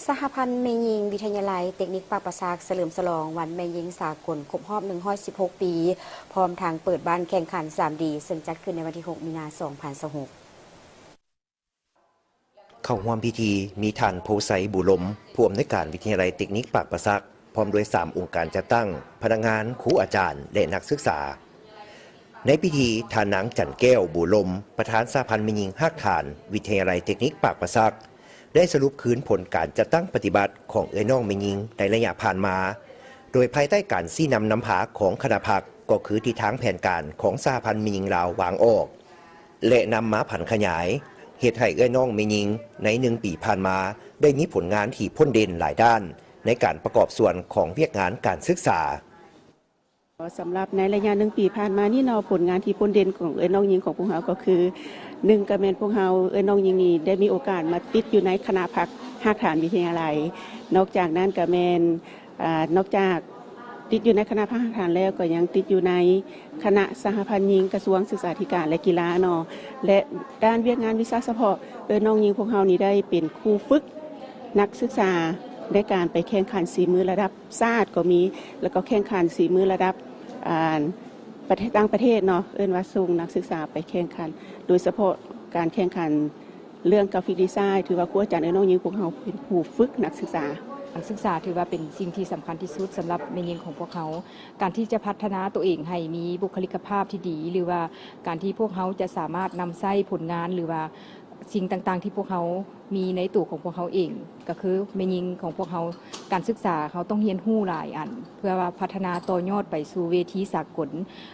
ສະຫະພັນແມ່ຍິງວິທະຍາໄລເຕັກນິກປາກປາສັກ ສະເຫຼີມສະຫຼອງວັນແມ່ຍິງສາກົນຄົບຮອບໜຶ່ງຮ້ອຍສິບຫົກປີ ພ້ອມທັງເປີດບ້ານແຂ່ງຂັນສາມດີ ເຊິ່ງຈັດຂຶ້ນໃນວັນທີຫົກ ມີນາ ສອງພັນຊາວຫົກ. ເຂົ້າຮ່ວມພິທີມີທ່ານ ໂພໄຊ ບູລົມ ຜູ້ອຳນວຍການວິທະຍາໄລເຕັກນິກປາກປາສັກ ພ້ອມດ້ວຍສາມອົງການຈັດຕັ້ງ, ພະນັກງານ, ຄູອາຈານ ແລະ ນັກສຶກສາ. ໃນພິທີ, ທ່ານນາງ ຈັນແກ້ວ ບູລົມ ປະທານສະຫະພັນແມ່ຍິງຮາກຖານ ວິທະຍາໄລເຕັກນິກປາກປາສັກ ໄດ້ສະຫຼຸບຄືນຜົນການຈັດຕັ້ງປະຕິບັດຂອງເອື້ອຍນ້ອງແມ່ຍິງໃນໄລຍະຜ່ານມາ, ໂດຍພາຍໃຕ້ການຊີ້ນຳນຳພາຂອງຄະນະພັກ ກໍຄືທິດທາງແຜນການຂອງສະຫະພັນແມ່ຍິງລາວວາງອອກ ແລະ ນຳມາຜັນຂະຫຍາຍ, ເຮັດໃຫ້ເອື້ອຍນ້ອງແມ່ຍິງໃນໜຶ່ງປີຜ່ານມາ ໄດ້ມີຜົນງານທີ່ພົ້ນເດັ່ນຫຼາຍດ້ານໃນການປະກອບສ່ວນຂອງວຽກງານການສຶກສາ. ສຳລັບໃນໄລຍະໜຶ່ງປີຜ່ານມານີ້ເນາະ, ຜົນງານທີ່ພົ້ນເດັ່ນຂອງເອື້ອຍນ້ອງຍິງຂອງພວກເຮົາກໍຄື ໜຶ່ງ ກໍແມ່ນພວກເຮົາເອື້ອຍນ້ອງຍິງນີ້ໄດ້ມີໂອກາດມາຕິດຢູ່ໃນຄະນະພັກຮາກຖານວິທະຍາໄລ. ນອກຈາກນັ້ນກໍແມ່ນ ອາ ນອກຈາກຕິດຢູ່ໃນຄະນະພັກຮາກຖານແລ້ວ ກໍຍັງຕິດຢູ່ໃນຄະນະສະຫະພັນຍິງກະຊວງສຶກສາທິການ ແລະ ກິລາເນາະ ແລະ ດ້ານວຽກງານວິຊາສະເພາະ ເອື້ອຍນ້ອງຍິງພວກເຮົານີ້ໄດ້ເປັນຄູຝຶກນັກສຶກສາໃນການໄປແຂ່ງຂັນສີມືລະດັບ ຊາດກໍມີ ແລ້ວກໍແຂ່ງຂັນສີມືລະດັບ ອ່າ ປະເທດ ຕ່າງປະເທດເນາະ, ເອີ້ນວ່າສົ່ງນັກສຶກສາໄປແຂ່ງຂັນ ໂດຍສະເພາະການແຂ່ງຂັນເລື່ອງກຣາຟິກດີໄຊນ໌ ຖືວ່າຄູອາຈານເອື້ອຍນ້ອງຍິງພວກເຮົາເປັນຜູ້ຝຶກນັກສຶກສາ. ການສຶກສາຖືວ່າເປັນສິ່ງທີ່ສຳຄັນທີ່ສຸດສຳລັບແມ່ຍິງຂອງພວກເຮົາ. ການທີ່ຈະພັດທະນາຕົວເອງໃຫ້ມີບຸກຄະລິກະພາບທີ່ດີ ຫຼືວ່າການທີ່ພວກເຮົາຈະສາມາດນຳໃຊ້ຜົນງານ ຫຼືວ່າສິ່ງຕ່າງໆທີ່ພວກເຮົາ ມີໃນໂຕຂອງພວກເຮົາເອງ ກໍຄືແມ່ຍິງຂອງພວກເຮົາ, ການສຶກສາເຮົາຕ້ອງຮຽນຮູ້ຫຼາຍອັນ ເພື່ອວ່າພັດທະນາຕໍ່ຍອດໄປສູ່ເວທີສາກົນ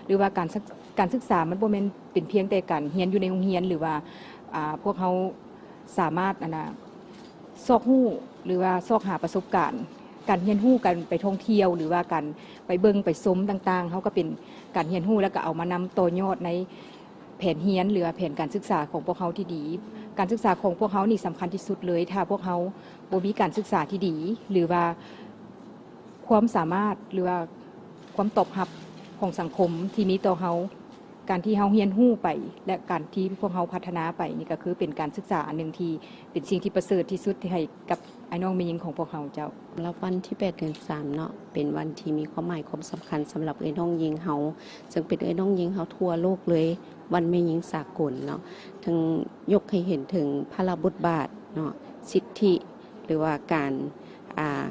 ຫຼືວ່າການສຶກ ການສຶກສາມັນບໍ່ແມ່ນເປັນພຽງແຕ່ການຮຽນຢູ່ໃນໂຮງຮຽນ ຫຼືວ່າ ອາ ພວກເຮົາສາມາດ ອັນນະ ຊອກຮູ້ ຫຼືວ່າຊອກຫາປະສົບການ ການຮຽນຮູ້ ການໄປທ່ອງທ່ຽວ ຫຼືວ່າການໄປເບິ່ງໄປຊົມຕ່າງໆ ເຮົາກໍເປັນການຮຽນຮູ້ ແລ້ວກໍເອົາມານຳຕໍ່ຍອດໃນ ແຜນຮຽນ ຫຼືວ່າແຜນການສຶກສາຂອງພວກເຮົາທີ່ດີ. ການສຶກສາຂອງພວກເຮົານີ້ສຳຄັນທີ່ສຸດເລີຍ. ຖ້າພວກເຮົາບໍ່ມີການສຶກສາທີ່ດີ ຫຼືວ່າຄວາມສາມາດ ຫຼືວ່າຄວາມຕອບຮັບຂອງສັງຄົມທີ່ມີຕໍ່ເຮົາ, ການທີ່ເຮົາຮຽນຮູ້ໄປ ແລະ ການທີ່ພວກເຮົາພັດທະນາໄປນີ້ ກໍຄືເປັນການສຶກສາອັນໜຶ່ງທີ່ເປັນສິ່ງທີ່ປະເສີດທີ່ສຸດໃຫ້ກັບ ອ້າຍນ້ອງແມ່ຍິງຂອງພວກເຮົາເຈົ້າ. ສຳລັບວັນທີແປດເດືອນສາມເນາະ ເປັນວັນທີ່ມີຄວາມໝາຍຄວາມສຳຄັນສຳລັບເອື້ອຍນ້ອງຍິງເຮົາ ເຊິ່ງເປັນເອື້ອຍນ້ອງຍິງເຮົາທົ່ວໂລກເລີຍ, ວັນແມ່ຍິງສາກົນເນາະ, ເຖິງຍົກໃຫ້ເຫັນເຖິງພາລະບົດບາດເນາະ, ສິດທິ ຫຼືວ່າການ ອ່າ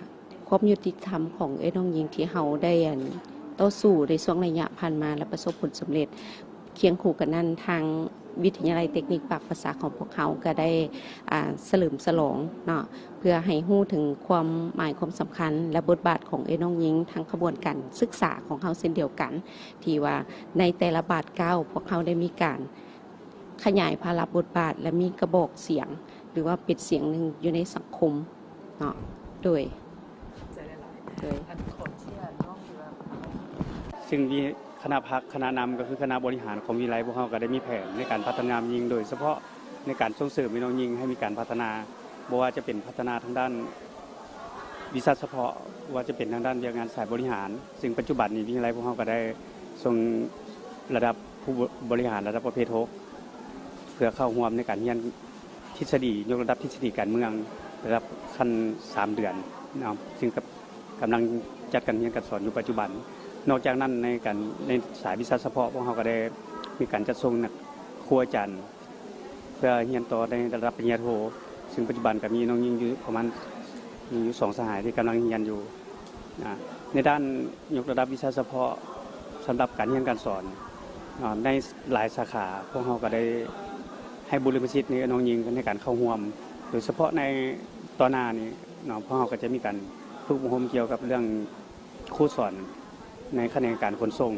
ຄວາມຍຸຕິທຳຂອງເອື້ອຍນ້ອງຍິງທີ່ເຮົາໄດ້ ອັນ ຕໍ່ສູ້ໃນຊ່ວງໄລຍະຜ່ານມາ ແລະ ປະສົບຜົນສຳເລັດ. ຄຽງຄູ່ກັນນັ້ນ ທາງວິທະຍາໄລເຕັກນິກປາກປາສັກຂອງພວກເຮົາກໍໄດ້ ອ່າ ສະເຫຼີມສະຫຼອງເນາະ ເພື່ອໃຫ້ຮູ້ເຖິງຄວາມໝາຍຄວາມສຳຄັນ ແລະ ບົດບາດຂອງເອື້ອຍນ້ອງຍິງ ທັງຂະບວນການສຶກສາຂອງເຮົາເຊັ່ນດຽວກັນ ທີ່ວ່າໃນແຕ່ລະບາດກ້າວ ພວກເຮົາໄດ້ມີການຂະຫຍາຍພາລະບົດບາດ ແລະ ມີກະບອກສຽງ ຫຼືວ່າເປັນສຽງໜຶ່ງຢູ່ໃນສັງຄົມເນາະ. ໂດຍ ໂດຍ ຊຶ່ງມີ ຄະນະພັກ ຄະນະນຳ ກໍຄືຄະນະບໍລິຫານຂອງວິທະຍາໄລ ພວກເຮົາກໍໄດ້ມີແຜນໃນການພັດທະນາແມ່ຍິງ ໂດຍສະເພາະໃນການສົ່ງເສີມແມ່ຍິງໃຫ້ມີການພັດທະນາ ບໍ່ວ່າຈະເປັນພັດທະນາທາງດ້ານວິຊາສະເພາະ, ບໍ່ວ່າຈະເປັນທາງດ້ານວຽກງານສາຍບໍລິຫານ, ຊຶ່ງປັດຈຸບັນນີ້ວິທະຍາໄລພວກເຮົາກໍໄດ້ສົ່ງລະດັບຜູ້ບໍລິຫານລະດັບປະເພດຫົກ ເພື່ອເຂົ້າຮ່ວມໃນການຮຽນທິດສະດີ ຍົກລະດັບທິດສະດີການເມືອງລະດັບຂັ້ນສາມເດືອນເນາະ, ຊຶ່ງກຳ ກຳລັງຈັດການຮຽນການສອນຢູ່ປັດຈຸບັນ. ນອກຈາກນັ້ນ ໃນການ ໃນສາຍວິຊາສະເພາະ ພວກເຮົາກໍໄດ້ມີການຈັດສົ່ງນັກຄູອາຈານ ເພື່ອຮຽນຕໍ່ໃນລະດັບປະລິນຍາໂທ, ຊຶ່ງປັດຈຸບັນກໍມີນ້ອງຍິງຢູ່ປະມານ ມີຢູ່ສອງສະຫາຍທີ່ກຳລັງຮຽນຢູ່. ອາ ໃນດ້ານຍົກລະດັບວິຊາສະເພາະສຳລັບການຮຽນການສອນ ອາ ໃນຫຼາຍສາຂາ ພວກເຮົາກໍໄດ້ໃຫ້ບຸລິມະສິດໃຫ້ນ້ອງຍິງໃນການເຂົ້າຮ່ວມ, ໂດຍສະເພາະໃນຕໍ່ໜ້ານີ້ເນາະ ພວກເຮົາກໍຈະມີການຝຶກອົບຮົມກ່ຽວກັບເລື່ອງ ຄູສອນໃນຂະແໜງການຂົນສົ່ງ.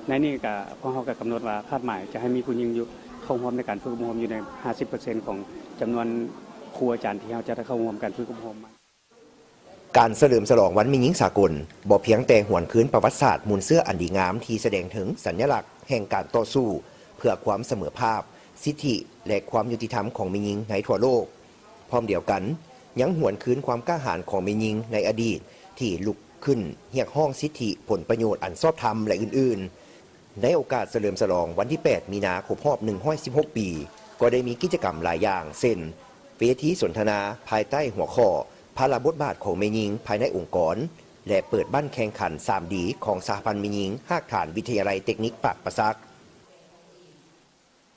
ໃນນີ້ກະ ພວກເຮົາກະກຳນົດວ່າຄາດໝາຍຈະໃຫ້ມີຜູ້ຍິງຢູ່ ເຂົ້າຮ່ວມໃນການຝຶກອົບຮົມຢູ່ໃນຫ້າສິບເປີເຊັນຂອງຈຳນວນຄູອາຈານທີ່ເຮົາຈະໄດ້ເຂົ້າຮ່ວມການຝຶກອົບຮົມ. ການສະເຫຼີມສະຫຼອງວັນແມ່ຍິງສາກົນ ບໍ່ພຽງແຕ່ຫວນຄືນປະຫວັດສາດມູນເຊື້ອອັນດີງາມທີ່ສະແດງເຖິງສັນຍະລັກແຫ່ງການຕໍ່ສູ້ເພື່ອຄວາມສະເໝີພາບ, ສິດທິ ແລະ ຄວາມຍຸຕິທຳຂອງແມ່ຍິງໃນທົ່ວໂລກ, ພ້ອມດຽວກັນ ຍັງຫວນຄືນຄວາມກ້າຫານຂອງແມ່ຍິງໃນອະດີດທີ່ລຸກ ຂຶ້ນຮຽກຮ້ອງສິດທິ ຜົນປະໂຫຍດອັນຊອບທຳ ແລະ ອື່ນໆ. ໃນໂອກາດສະເຫຼີມສະຫຼອງວັນທີແປດ ມີນາ ຄົບຮອບໜຶ່ງຮ້ອຍສິບຫົກປີ ກໍໄດ້ມີກິດຈະກຳຫຼາຍຢ່າງ ເຊັ່ນ ເວທີສົນທະນາພາຍໃຕ້ຫົວຂໍ້ ພາລະບົດບາດຂອງແມ່ຍິງພາຍໃນອົງກອນ ແລະ ເປີດບ້ານແຂ່ງຂັນ 3D ຂອງສະຫະພັນແມ່ຍິງຮາກຖານວິທະຍາໄລເຕັກນິກປາກປາສັກ